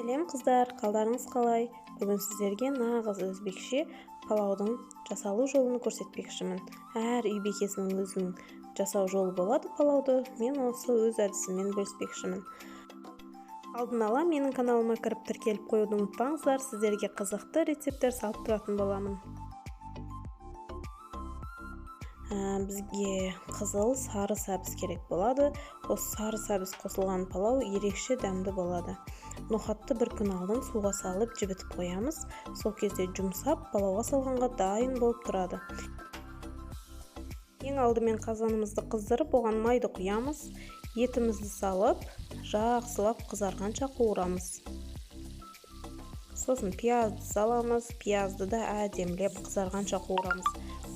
Сәлем қыздар, қалдарыңыз қалай? Бүгін сіздерге нағыз өзбекше палаудың жасалу жолын көрсетпекшімін. Әр үй бикесінің өзінің жасау жолы болады палауды. Мен осы өз әдісіммен бөліспекшімін. Алдын ала менің каналыма кіріп тіркеліп қоюды ұмытпаңыздар. Сіздерге қызықты рецепттер салып тұратын боламын. Бізге қызыл, сары сәбіз керек болады. Осы сары сәбіз қосылған палау ерекше дәмді болады. Ноқатты бір күн алдын суға салып жібітіп қоямыз. Сол кезде жұмсап, палауға салғанға дайын болып тұрады. Ең алдымен қазанымызды қыздырып, оған майды құямыз. Етімізді салып, жақсылап қызарғанша қуырамыз. Сосын пиязды саламыз. Пиязды да әдемілеп қызарғанша қуырамыз.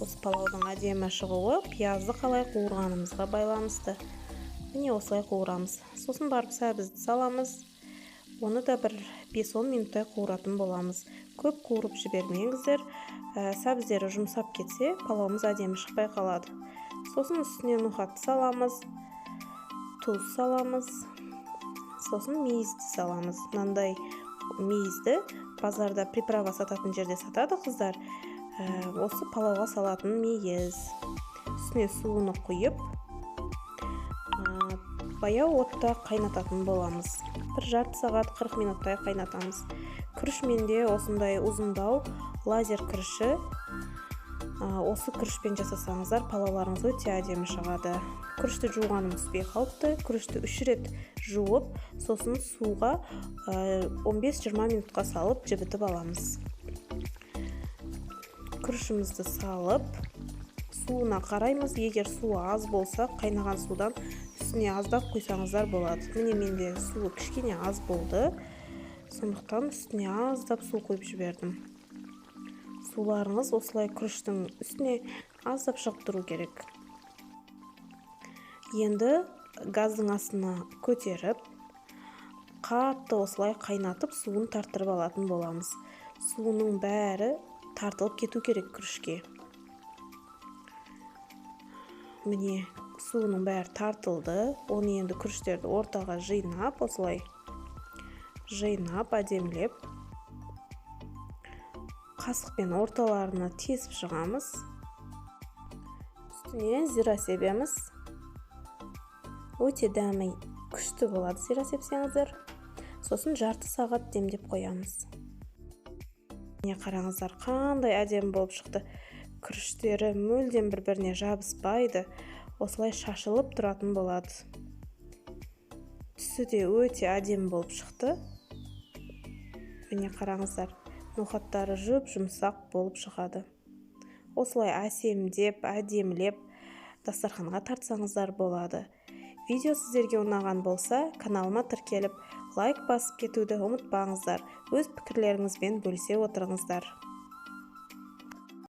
Осы палаудың әдемі шығуы пиязды қалай қуырғанымызға байланысты. Міне осылай қуырамыз. Сосын барып сәбізді саламыз. Оны да бір 5-10 минуттай қуыратын боламыз. Көп қуырып жібермеңіздер. Сәбіздері жұмсап кетсе, палауымыз әдемі шықпай қалады. Сосын үстіне ноқатты саламыз, тұз саламыз, сосын мейізді саламыз. Мынандай мейізді базарда приправа сататын жерде сатады қыздар. Осы палауға салатын мейіз. Үстіне суыны құйып, баяу отта қайнататын боламыз. Бір жарты сағат 40 минуттай қайнатамыз. Күріш менде осындай ұзындау лазер күріші. Осы күрішпен жасасаңыздар палауларыңыз өте әдемі шығады. Күрішті жуғаным түспей қалыпты. Күрішті 3 рет жуып, сосын суға 15-20 минутқа салып жібітіп аламыз. Күрішімізді салып, суына қараймыз. Егер суы аз болса, қайнаған судан үстіне аздап құйсаңыздар болады. Міне менде суы кішкене аз болды, сондықтан үстіне аздап су құйып жібердім. Суларыңыз осылай күріштің үстіне аздап шығып тұру керек. Енді газдың астына көтеріп, қатты осылай қайнатып, суын тарттырып алатын боламыз. Суының бәрі тартылып кету керек күрішке. Міне суының бәрі тартылды. Оны енді күріштерді ортаға жинап, осылай жинап, әдемілеп қасықпен орталарына тесіп шығамыз. Үстіне зира себеміз. Өте дәмі күшті болады зира сепсеңіздер. Сосын жарты сағат демдеп қоямыз. Міне қараңыздар, қандай әдемі болып шықты. Күріштері мүлдем бір-біріне жабыспайды. Осылай шашылып тұратын болады. Түсі де өте әдемі болып шықты. Міне қараңыздар, ноқаттары жұп-жұмсақ болып шығады. Осылай әсемдеп, әдемілеп дастарханға тартсаңыздар болады. Видео сіздерге ұнаған болса, каналыма тіркеліп, лайк басып кетуді ұмытпаңыздар. Өз пікірлеріңізбен бөлісе отырыңыздар.